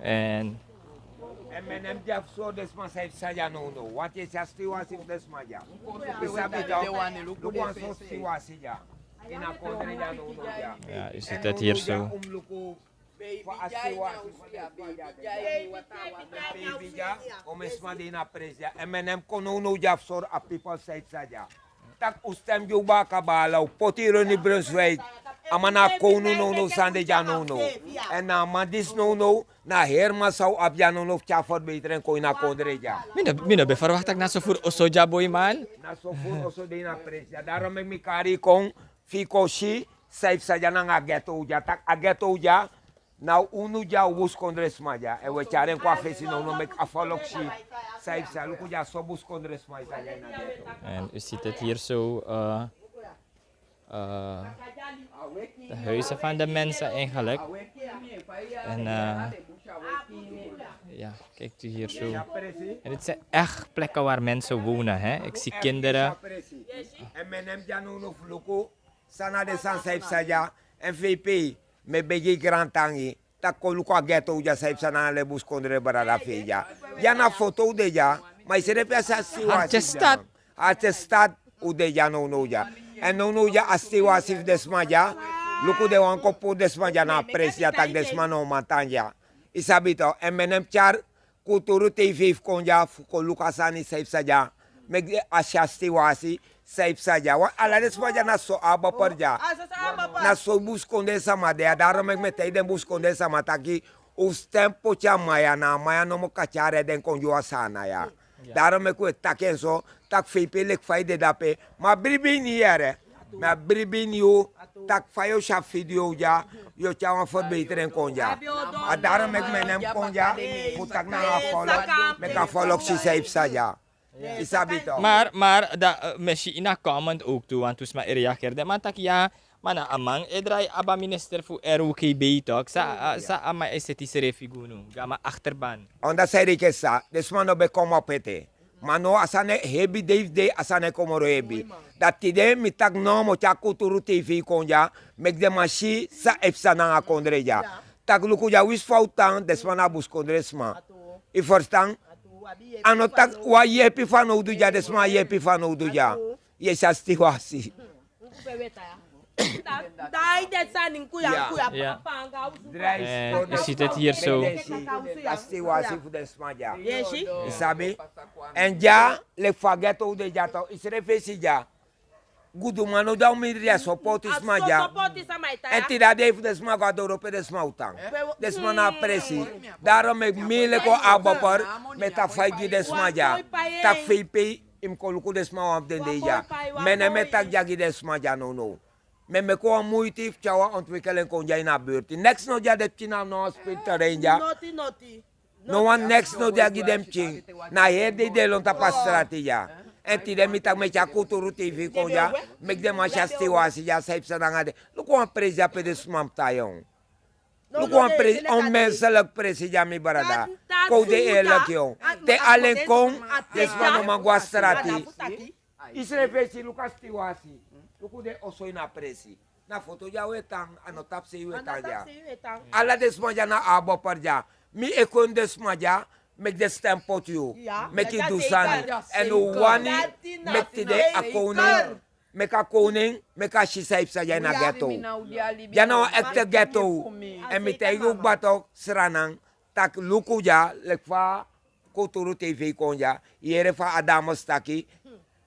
En... En menem dya fu sori den sma san e psa dya nownow. Want yu e si a stiwasi fu den sma dya. I sabi toch, luku wan sortu stiwasi dya. Ini a kondre dya nownow dya. Ja, u ziet het hier zo. Fa a stiwasi fu den sma dya de dya. Baby dya, omen sma de ini a presi dya. En menem kon nownow dya fu sori a pipel san e psa dya. Taki un stem gi un baka baala, un poti Ronnie Brunswijk. A man na a kownu nownow san de dya nownow. En na a man disi nownow, na a heri man san un abi dya nownow fu tyari verbetering kon ini a kondre dya. Mi no, mi no ben verwacht taki na so furu oso dya, boy man. Na so furu oso de ini a presi dya. Daarom meki mi kari yu kon, fu yu kon si san e psa dya nanga a ghetto dya. Taki a ghetto dya, na unu dya, un buskondresma dya. En wi e tyari en kon a fesi nownow meki a volk si san e psa. Luku dya, so buskondresma e tan dya ini a ghetto. En u ziet het hier zo, eh, eh, de huizen van de mensen eigenlijk. En, eh, ja, kijkt u hier zo. En dit zijn echt plekken waar mensen wonen, hè. Ik zie kinderen. En menem dya nownow fu luku san na den sani san e psa dya. En V P, mi e begi yu grantangi, taki kon luku a ghetto dya san e psa na ala den buskondre brada fu yu dya. Dya na foto un de dya, ma yu srefi e si a stiwasi dya. Hartje stad. Hartje stad un de dya nownow dya. En nownow dya a stiwasi fu den sma dya. Luku den wani kon puru den sma dya na a presi dya, taki den sma no man tan dya. I sabi toch, en menem tyari Kulturu T V fu kon dya fu kon luku a sani san e psa dya. Meki a si a stiwasi san e psa dya. Wan ala den sma dya na so a baper dya. Na so buskondee sama de dya. Daarom meki mi e taigi den buskondee sama taki un stem poti a man ya, na a man ya nomo kan tyari den kon gi wan Saanan ya. Daarom meki un e taki en so, taki V P leki fa yu de dape. Ma bribi ini yu yere. Mi e bribi ini yu, taki fa yu o si a video dya, yu o tyari wan verbetering kon dya. A daarom meki menem kon dya, fu taki nanga a volk, meki a volk si san e psa dya. I sabi toch. Maar, maar, da, eh, mi e si ini a comment ook tu, want un sma e reageer. Den man taki ya, ma na a man e drai abi a minister fu R O K B toch. San, eh, san a man e seti srefi gi unu, gi a man achterban. Omdat san yu denki, sa, den sma no ben kon op ete. Ma no, a sani e hebi dei fu dei, a sani e kon moro hebi. Dati tide mi taki no, mi o tyari Kulturu T V kon dya, meki den man si san e psa nanga a kondre dya. Taki luku dya, winsi fa un tan, den sma na buskondre sma. Yu ferstan? A no taki wan yepi fanowdu dya, den sma yepi fanowdu dya. Yu e si a sitiwasi. Dai den sani nkuya nkuya papa anga usu. Drai. Yu si dati yere so. A sitiwasi fu den sma dya. Yu sabi? Èn dya leki fa a ghetto de dya, yu srefi e si dya. Guduman no dan un mindri, a sopoti sma dya. Èn tide a dei fu den sma go a doro pe den sma o tan. Den sma na a presi. Daro meki mi leki wan aboper, mi e taki fa yu gi den sma dya. Taki fei pei. Yu mus kon luku den sma wan fu den dei dya. Mi no e taki dya gi den sma dya nownow. Mi e meki wan muiti fu tyari wan ontwikkeling kon dya ini a burti. Neks no dya, den pikin na no wan speli terrein dya. No wan neks no dya gi den pikin. Na heri dei den e lon tapu a strati dya. Èn tide mi taki mi e tyari Kulturu T V kon dya, meki den man si a sitiwasi dya, san e psa nanga den. Luku wan presi dya pe den sma mus tan. Luku wan presi, on menselijk presi dya, mi brada. Kon un de eerlijk. Te alen kon, den sma no man go a strati. Yu srefi e si, luku a sitiwasi. Luku den oso ini a presi. Na foto dya un e tan, a no tapu sei un e tan dya. Ala den sma dya na aboper dya. Mi e kon den sma dya, meki den stem poti yu. Meki yu du sani. Èn un wani meki tide a koning, meki a koning, meki a si san e psa dya ini a ghetto. Dya na wan ekte ghetto. Èn mi taigi un kba tok, Sranan, taki luku dya, leki fa Kulturu T V kon dya, yu yere fa a dames taki,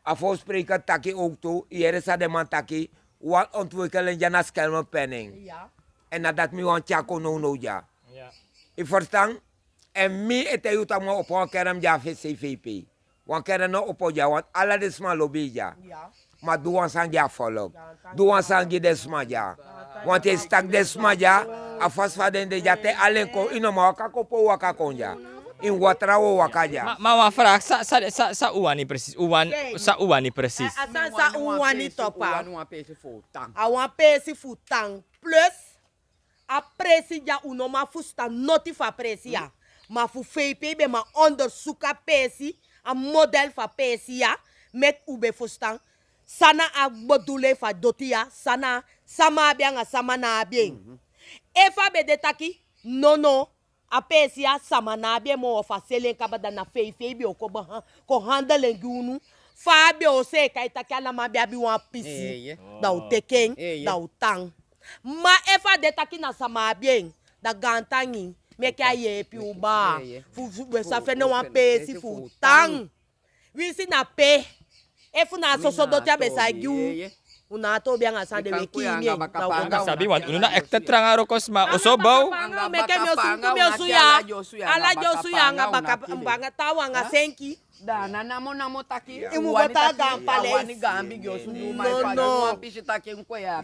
a voorspreker taki ook tu, yu yere san den man taki, wan ontwikkeling dya na skelme penning. Èn na dati mi wani tyari kon nownow dya. Yu ferstan? Èn mi e taigi yu taki mi o opo wan kerem dya fu C V P. Wan kerem no opo dya, want ala den sma lobi yu dya. Ma du wan sani gi a folk. Du wan sani gi den sma dya. Want yu e si taki den sma dya, a fasi fa den de dya, te alen kon, yu no man waka kon pe un waka kon dya. Ini watra un o waka dya. Ma wan vraag, san un wani presis? Un wani san un wani presis? A sani san un wani topa. A wan pesi fu tan. Plus a presi dya, un no man fusutan noti fu a presi ya. Ma fu fei pei ben man ondersuku a pesi, a model fu a pesi ya, meki un ben fusutan san na a bedoeling fu a doti ya, san na, sama abi en anga sama no abi en. Efu a ben de taki nono, a pesi ya sama no abi en moo, fu a seli en kaba, dan na fei fei ben o kon handel en gi unu. Fa a ben o seeka e taki ala man ben abi wan pisi, dan un teki en, dan un tan. Ma efu a de taki na sama abi en, dan gaantangi, meki a yeepi un baa. Fu un sa fende wan peesi fu un tan. Winsi na pe, efu na a soso doti a ben sa e gi un, un no a toobi anga san den weki ini en. Sabi, want unu na ekte tranga wrokosma, oso bow. Meke mi o sungu mi osu ya. Ala den osu ya anga baka, banga tawa anga senki. Dan a namo namo taki yu mu go tan a gaan paleisi.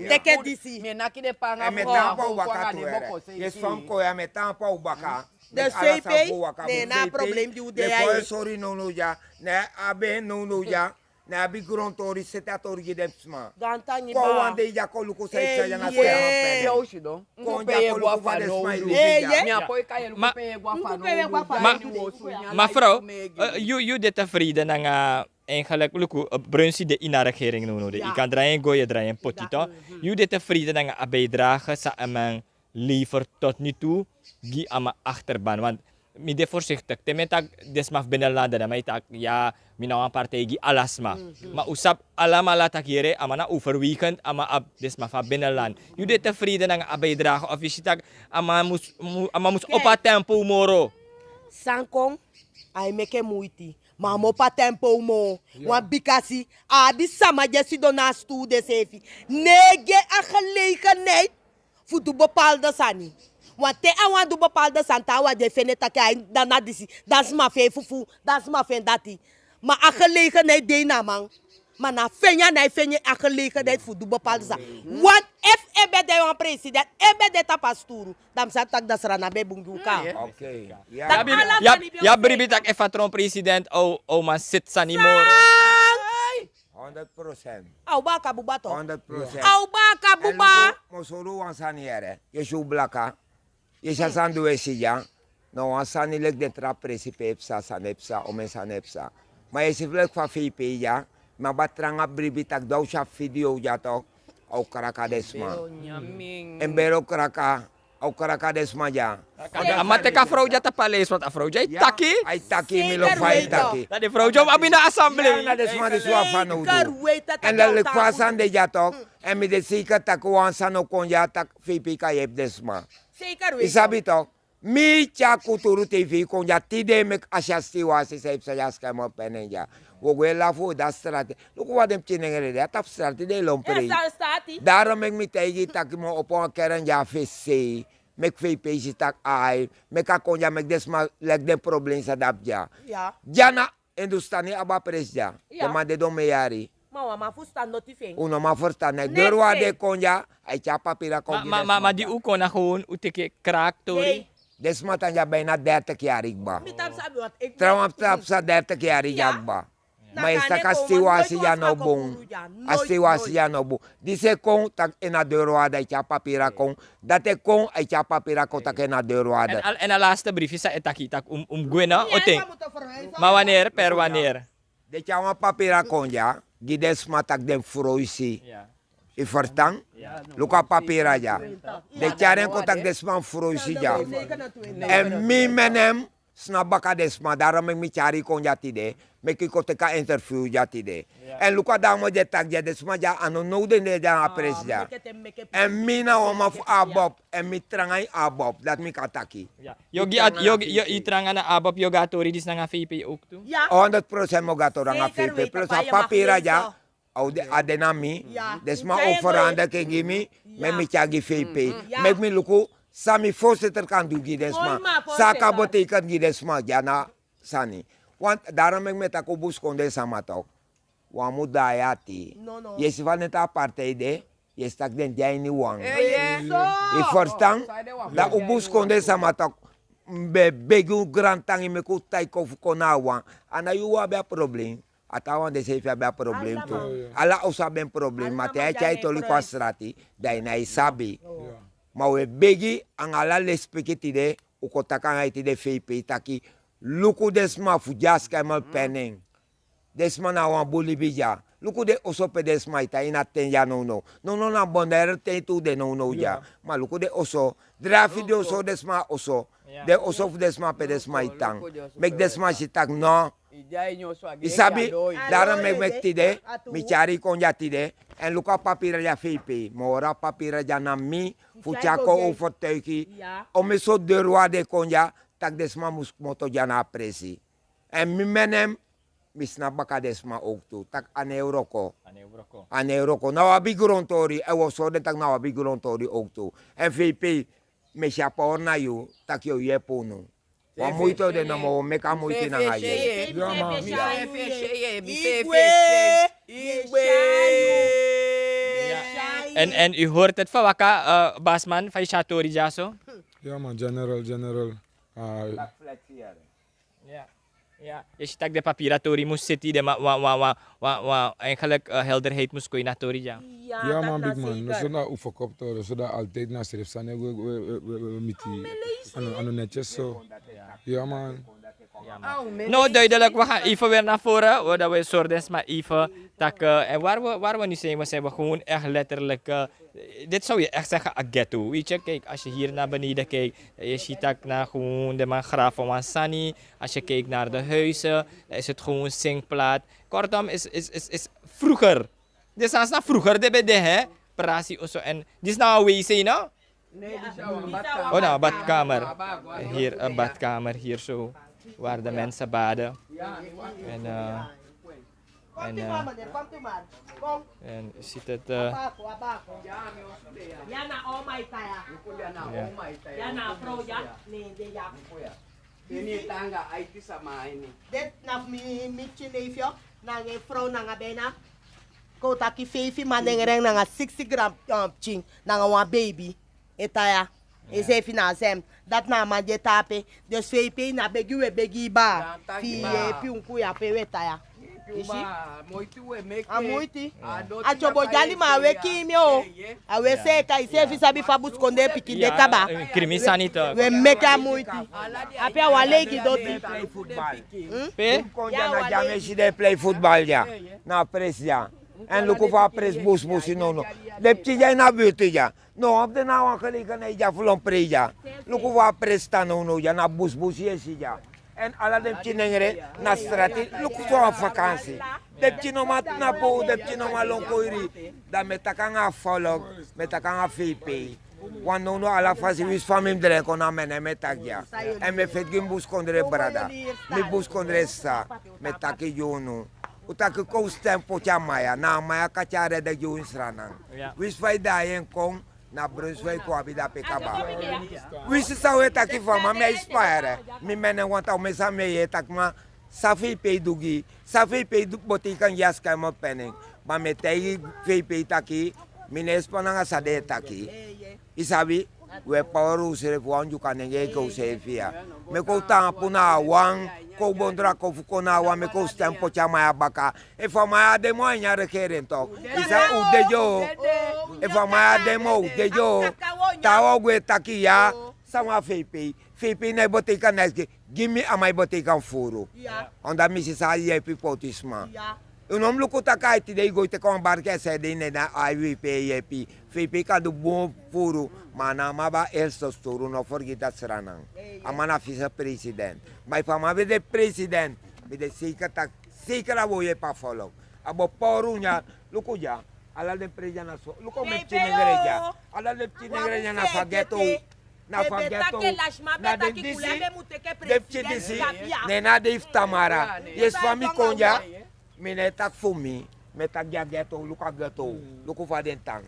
Teke disi. Mi e naki den panga fu a wan kon anga den boko senki. Yu e si fa mi kon ya, mi e tan a pa un baka. Den sweipei, ne en na a problem di un de ya. Sori nownow dya, ne a ben nownow dya, ne a abi grontori, seti a tori gi den sma. Kon wan dei dya kon luku san e psa dya na sma. Kon dya kon luku fa den sma e luku dya. Ma frow, yu de tevreden nanga, eigenlijk luku, Brunsi de ini a regering nownow, de yu kan drai en go, yu e drai en poti tok. Yu de tevreden nanga a bijdrage san a man lever tot nu toe gi a man achterban? Want mi de voorzichtig, te mi e taki den sma fu binnenlanden, dan mi e taki ya, mi na wan partij gi ala sma. Ma un sabi alamala taki yere, a man na overwegend, a man abi den sma fu a binnenland. Yu de tevreden nanga a bijdrage of yu si taki a man mus, a man mus opo a tempo moro? San kon, a e meke muiti, ma a mus opo a tempo moo. Wan bikasi a abi sama di e sidon na a stul, denseefi no e gi en a gelegenheid fu du bepaalde sani. Want te a wani du bepaalde sani, taawan di e fende taki a ini, dan na disi, dan sma fu en fufuu, dan sma fu en dati. Ma a gelegenheid de ini a man. Ma na fende a no e fende a gelegenheid fu du bepaalde sani. Want efu en ben de wan president, en ben de tapu a sturu, dan mi sa taki dan Sranan ben bun gi un kaa. Yu abi bribi taki efu a tron president a o man seti sani moro? Honderd procent. A o baka buba tok. Honderd procent. A o baka buba. Mi o sori un wan sani yere. Yu e si un blaka, yu e si a sani di un e si dya, na wan sani leki den tra presi pe e psa, sani e psa, omen sani e psa. Ma yu e si fu leki fa fei pei dya, mi abi a tranga bribi tak' di a o si a fideo dya tok', a o kraka den sma. En beri o kraka, a o kraka den sma dya. A man teki a frow dya tapu a leisi, want a frow dya e taki. A e taki, mi lobi fa a e taki. Na den frow dya o abi na assemblee. Na den sma disi wan fanowdu. Èn leki fa a sani de dya tok', èn mi de seiker tak' wan sani o kon dya tak' fei pei kan yepi den sma. Yu sabi tok'. Mi tyari Kulturu TV kon dya tide meki a si a stiwasi san yu psa dya skema penen dya. Wi o go e lafu wi de a strati. Luku fa den pikin nengre de a tapu strati den e lon prei. Darom meki mi taigi yu tak' mi o opo wan keren dya fu e sei. Meki fei pei si tak' ai meki a kon dya meki den sma leki den problem san de abi dya. Dya na Hindustani abi a presi dya. Den man de don me yari. Ma wan man fusutan noti fu en. Un no man fusutan noti. Dori wan de kon dya, a e tyari papira kon gi den sma. Ma di un kon na gewoon un teki kraktori. Den sma tan dya bina dertik yari kba. Trawan tapu sa dertik yari dya kba. Ma yu e si tak' a stiwasi dya no bun. A stiwasi dya no bun. Disi e kon tak' en na dori wan de a e tyari papira kon. Dati e kon a e tyari papira kon tak' en na dori wan de. Èn a laste brifi san e taki tak' un mus gwe na oten. Ma waneri per waneri. Den tyari wan papira kon dya gi den sma tak' den froisi. Yu ferstan? Luku a papira dya. Den tyari en kon tak' den sma mus froisi dya. Èn mi menem sna baka den sma darom meki mi tyari yu kon dya tide. Meki yu kon teki a interview dya tide. Èn luku a damo di e taki dya den sma dya a no now den de dya na a presi dya. Èn mi na wan man fu abop. Èn mi tranga ini abop dati mi kan taki. Yu tranga na abop yu o go a tori disi nanga fei pei owktu. Honderd prosent mi o go a tori nanga fei pei plus a papira dya. A de na mi. Den sma o ferandeki en gi mi. Meki mi tyari gi fei pei. Meki mi luku san mi voorzitter kan du gi den sma. San a kan beteiken gi den sma dya na sani. Darom meki mi e taki un buskondee sama tok'. Wan mus daai ati. Yu e si fa den taa partij de. Yu e si tak' den de a ini wan. Yu ferstan? Dan un buskondee sama tak' mi ben e begi un grantangi meki un taigi kon fu kon na a wan. A na yu un abi a problem. A taawan den seefi abi a problem tu. Ala oso abi en problem ma te yu e tyai toli kon a srati, dan yu na e sabi. Ma un e begi anga ala lespeki tide. Un kon taki anga yu tide fei pei taki luku den sma fu dyaska e man penen. Den sma na wan bun libi dya. Luku den oso pe den sma e tan ini a ten dya nownow. Nownow na bondaire ten tu den nownow dya. Ma luku den oso. Drafi den oso den sma oso. Den oso fu den sma pe den sma e tan. Meki den sma si tak' no. Yu sabi? Daro meki meki tide mi tyari yu kon dya tide. Èn luku a papira dya fei pei mi hori a papira dya na mi fu tyari kon overtuigi. Omi so deri wan den kon dya tak' den sma mus kmoto dya na a presi. Èn mi menem mi sna baka den sma owktu tak' a no e wroko. A no e wroko na wan bigi grontori èn wi o sori den tak' na wan bigi grontori owktu. Èn fei pei mi e si a pawor na yu tak' yu o yepi unu. Wan muiti o de nomo wi o meki a muiti nanga yu. Èn yu hori teti fa waka? Basman fa yu si a tori dya so. Ya man general general. Yu e si tak' den papira tori mus seti den man wan wan wan wan wan engelik helderheid mus kon ini a tori dya. Ya man bigi man no so dan un fokop tori so dan altid na srefi sani e go e go e go e go e go e miti. A no neti e so. Ya man. No duidelik we gan even weri na vore we dan we sori den sma even tak' en wari we wari we nu seni we seni we gewon eki letterlik. Dit zou yu eki segi a getu weti yu kiki asi yu hiri na beneden kiki. Yu si tak' na gewon den man grafen wan sani. Asi yu kiki nari de huise dan isi tu gewon singplat. Kortom isi isi isi fruger. Disi sani sna fruger den ben de he. Prasi oso èn disi na wan weisei no? O na wan badkamer. Hiri en badkamer hiri so. Wari de mense baden. Èn èn yu si teti. Ya na oma yu taya. Ya na a frow dya. Ne en de dya. Deti na fu mi pikin neifi nanga en frow nanga bena. Kon un taki feifi man nengren nanga siksi gram pikin nanga wan beibi. E tan ya. Enseefi na a sem. Dati na a man di e tan ape. Dus fei pei na begi un e begi yu baa. Fi yu yeepi un kon ya pe un e tan ya. A muiti. A tyobo dyali ma a we kiimi o. A we seeka, i seefi sabi fa busikondee pikin de kaba. Krimi sani tu. We meki a muiti. Ape a wan leigi doti. Pe? Kon dya na dya mi e si den e plei futbal dya. Na a presi dya. Èn luku fa a presi busubusu nownow. Den pikin dya ini a birti dya. No, wan fu den na wan gelegenheid dya fu lon prei dya. Luku fa a presi tan nownow dya, na busubusu yu e si dya. Èn ala den pikin nengre na strati, luku so wan vakansi. Den pikin no man tnapu, den pikin no man lon koiri. Dan mi e taki anga a folok, mi e taki anga fei pei. Wan nownow ala fasi winsi fa mi mus drai kon na mi en nen mi e taki dya. Èn mi e feti gi mi busikondre brada, mi busikondre sisa, mi e taki gi unu. Un taki kon un sten poti a man ya, na a man ya kati a rede gi un ini Sranan. Winsi fa i daai en kon, na Brunswijk un abi dape kaba. Winsi san un e taki fu a man, mi e inspire. Mi mene wanta un, mi e san mi e yee taki man, san fei pei du gi, san fei pei du botei kan gi a skermen pening. Ma mi e taigi fei pei taki, mi no e span nanga san den e taki. I sabi, un e pawru unsrefi, wan Dyuka nengre enke unsrefi ya. Meke un taampu na a wan, kon un bondra kon fu kon na a wan, meke un sten poti a man ya baka. Efu a man ya á de moo a ini a regering tok, i sa un dede o. Efu a man ya á de moo un dede o. Taawan o gwe taki ya, san wan fei pei. Fei pei no e botei kan na esike, gi mi a man e botei kan furu. Omdat mi si san a yeepi poti sma. Un no mus luku taki a e tide i go i teke wan barki e sede ini en, na a fei pei e yeepi. Fei pei kan du bun furu, ma a no abi a eerste sturu, no fergiti dati Sranan. A man na vicepresident. Ma efu a man ben de president, mi de zeker taki, zeker a bo yeepi a folok. A bo pawru un dya, luku dya, ala den presi dya na so. Luku mi pikin nengre dya. Ala den pikin nengre dya na fu a ghetto. Na fu a ghetto. Na den disi, den pikin disi, ne na den fu Tamara. Yesi fa mi kon dya, mi no e taki fu mi, mi e taki gi a ghetto, luku a ghetto, luku fa den tan.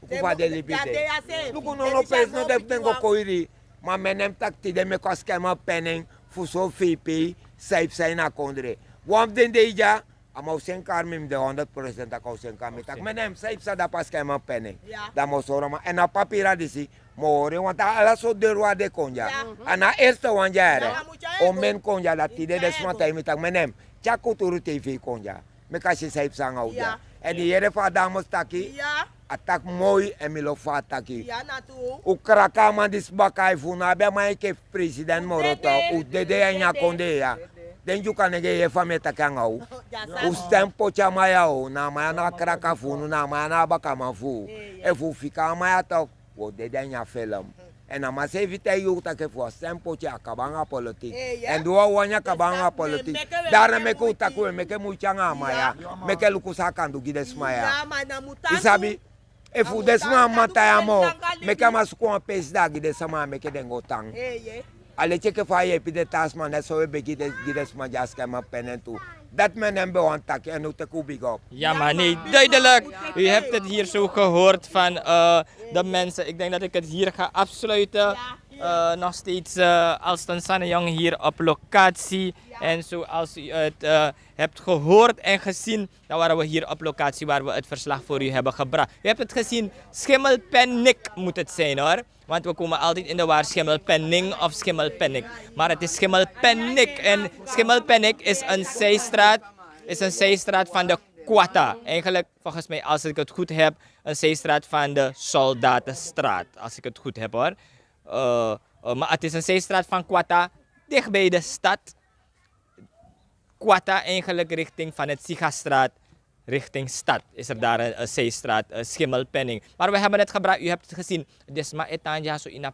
Luku fa den libi de. Luku nownow presi no de fu den go koiri. Ma mi e nen mi taki tide mi e kon a skermen pening fu so fei pei san i psa ini a kondre. Wan fu den dei dya, a man o seni kari mi, mi de honderd procent taki a o seni kari mi. Taki mi nen mi san i psa dapu a skermen pening. Dan mi o sori a man. Èn a papira disi, mi o hori en wan taki ala so deri wan de kon dya. A na eerste wan dya here. O men kon dya, dan tide den sma taigi mi taki mi nen mi tyari Kulturu T V kon dya. Meke a si san i psa anga un dya. Èn i yere fa a dames taki, a taki moi èn mi lobi fa a taki. Un kraka a man disi baka, efu un no abi a man enke president moro, un dede ya ini a kondee ya. Den Dyuka nengre yere fa mi e taki anga un. Un sten poti a man ya o, na a man ya na a kraka fu unu, na a man ya na a bakaman fu un. Efu un fika a man ya tok, un o dede a ini a felem. Èn a man seefi taigi un taki efu un á sten poti, a kaba anga politik. Èn di un á wani a kaba anga politik, dati meki un taki un e meke muiti anga a man ya. Meke luku san a kan du gi den sma ya. I sabi, efu den sma á man tan ya moo, meke a man suku wan peesi, dan a gi den sama ya meke den go tan. A leti enke fa a yeepi den taa sma, net so un e begi gi den sma dya a skermen pening tu. Dati mi nen mi ben wani taki, èn un teki un bigi op. Ja, maar nee, duidelijk. U hebt het hier zo gehoord van eh, de mensen. Ik denk dat ik het hier ga afsluiten. Eh, nog steeds eh, Alston Sannejong hier op locatie. En zoals u het eh, hebt gehoord en gezien, dan waren we hier op locatie waar we het verslag voor u hebben gebracht. U hebt het gezien, schimmelpennik moet het zijn hoor. Want we komen altijd in de war schimmelpenning of schimmelpennik. Maar het is schimmelpennik. En schimmelpennik is een zijstraat, is een zijstraat van de Kwata. Eigenlijk, volgens mij, als ik het goed heb, een zijstraat van de Soldatenstraat. Als ik het goed heb hoor. Eh, eh, maar het is een zijstraat van Kwata, dichtbij de stad. Kwata eigenlijk richting van het Sigastraat richting stad. Is er daar een, een zijstraat, een schimmelpenning. Maar we hebben het gebruikt, u hebt het gezien. Desma etanja zo in een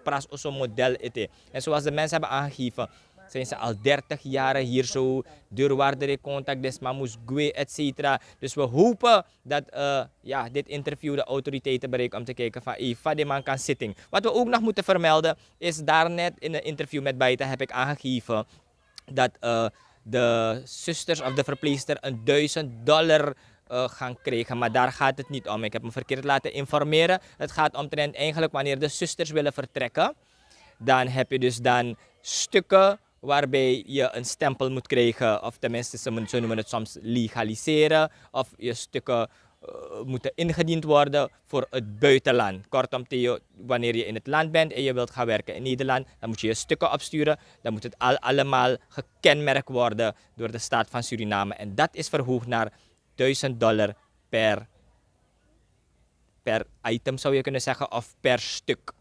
pras oso model ete. En zoals de mensen hebben aangegeven, zijn ze al dertig jaren hier zo. Deurwaarder in contact, desma moest gwe, et cetera. Dus we hopen dat eh, ja, dit interview de autoriteiten bereikt om te kijken van, hey, Fadiman kan zitting. Wat we ook nog moeten vermelden, is daarnet in een interview met Baita heb ik aangegeven dat eh, de zusters of de verpleegster een duizend dollar eh, gaan krijgen. Maar daar gaat het niet om. Ik heb me verkeerd laten informeren. Het gaat omtrent eigenlijk wanneer de zusters willen vertrekken. Dan heb je dus dan stukken waarbij je een stempel moet krijgen. Of tenminste, ze, ze noemen het soms legaliseren. Of je stukken eh, moeten ingediend worden voor het buitenland. Kortom, Theo, wanneer je in het land bent en je wilt gaan werken in Nederland, dan moet je je stukken opsturen. Dan moet het al allemaal gekenmerkt worden door de staat van Suriname. En dat is verhoogd naar duizend dollar per, per item, zou je kunnen zeggen, of per stuk.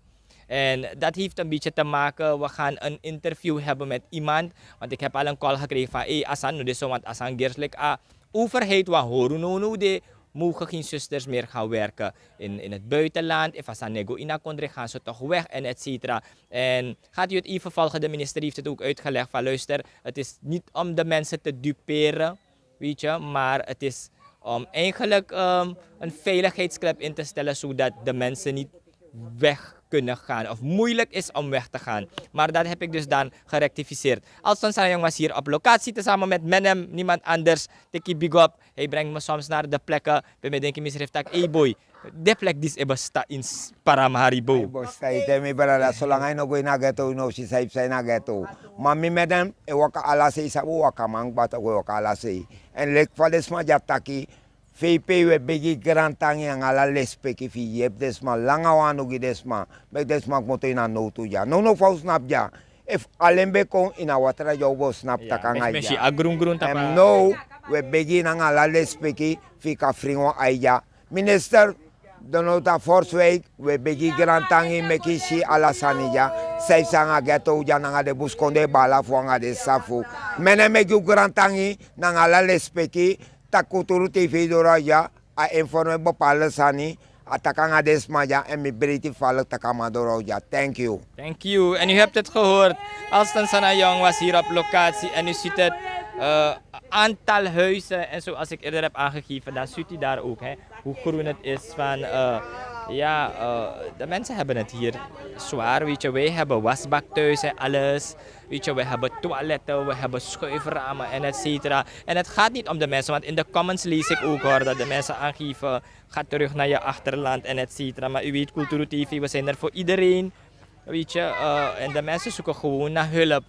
En dat heeft een beetje te maken, we gaan een interview hebben met iemand. Want ik heb al een call gekregen van, hey, Asan, no, dit is zo, want Asan Gerslik, ah, overheid, wa horu no, no, de mogen geen zusters meer gaan werken in, in het buitenland. If Asan nego in a country, gaan ze toch weg en et cetera. En gaat u het even volgen, de minister heeft het ook uitgelegd van, luister, het is niet om de mensen te duperen, weet je, maar het is om eigenlijk, ehm, een veiligheidsklep in te stellen, zodat de mensen niet weg kunnen gaan of moeilijk is om weg te gaan. Maar dat heb ik dus dan gerectificeerd. Alston Sanayong was hier op locatie tezamen met Menem, niemand anders. Tiki Big Up. Hij brengt me soms naar de plekken bij mij, denk ik, misrif tak, hey boy, de plek die is besta in s-, Paramaribo. Ai bosta ite mi brada, solanga yu no go ini a ghetto, yu no si san yu psa ini a ghetto. Ma mi Menem e waka ala sei, sabi wakaman kba, tak' wi e waka ala sei. Èn leki fa den sma dya taki, fei pei, wi e begi grantangi nanga ala lespeki fi yu yepi den sma, langa wan anu gi den sma, meki den sma kmoto ini a nowtu dya. Nownow fa un snapu dya, efu alen ben kon ini a watra dya, un bo snapu taki nanga yu dya. Èn now, wi e begi nanga ala lespeki fi yu kan fringi wan ai dya. Minister, Donota Forswijk, wi e begi grantangi meki yu si ala sani dya. San yu psa nanga ghetto dya nanga den buskondee baala fu anga den sisa fu. Menem e gi un grantangi nanga ala lespeki, taki Kulturu T V doro a dya, a informe bepaalde sani, a taki anga den sma dya, èn mi breiti falik taki a man doro a dya. Thank you. Thank you. En u hebt het gehoord. Alston Sanayong was hier op locatie en u ziet het, eh, aantal huizen. En zoals ik eerder heb aangegeven, dan ziet u daar ook, hè, hoe groen het is van, eh, ja, eh, de mensen hebben het hier zwaar, weet je. Wij hebben wasbak thuis en alles. Weet je, we hebben toiletten, we hebben schuiframen en et cetera. En het gaat niet om de mensen, want in de comments lees ik ook, hoor, dat de mensen aangeven: ga terug naar je achterland en et cetera. Maar u weet, Kulturu T V, we zijn er voor iedereen. Weet je, eh, en de mensen zoeken gewoon naar hulp.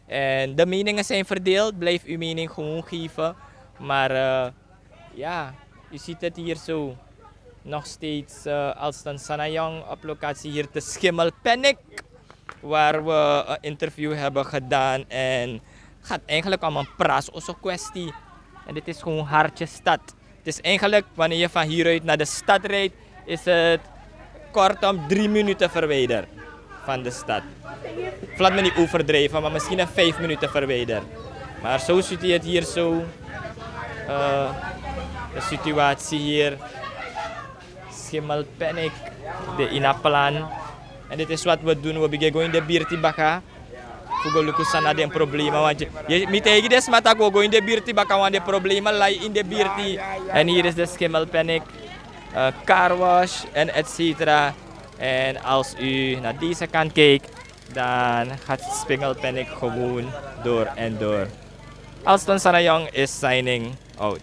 En de meningen zijn verdeeld, blijf uw mening gewoon geven. Maar, eh, ja, u ziet het hier zo. Nog steeds, eh, Alston Sanayong op locatie hier te Schimmelpenninck, waar we een interview hebben gedaan. En het gaat eigenlijk om een praat over kwestie. En dit is gewoon hartje stad. Het is eigenlijk, wanneer je van hieruit naar de stad rijdt, is het kortom drie minuten verwijderd van de stad. Laat me niet overdrijven, maar misschien een vijf minuten verwijderd. Maar zo ziet u het hier zo. Eh, de situatie hier. Schimmelpenninck, de ini a plan. En dit is wat we doen, we bigin go ini den birti baka. Fu go luku san na den problema, want yu, yu, mi taigi den sma taki wi o go ini den birti baka, want den problema lai ini den birti. En hier is de Schimmelpenninck, eh, car wash en et cetera. En als u naar deze kant kijkt, dan gaat Schimmelpenninck gewoon door en door. Alston Sanayong is signing out.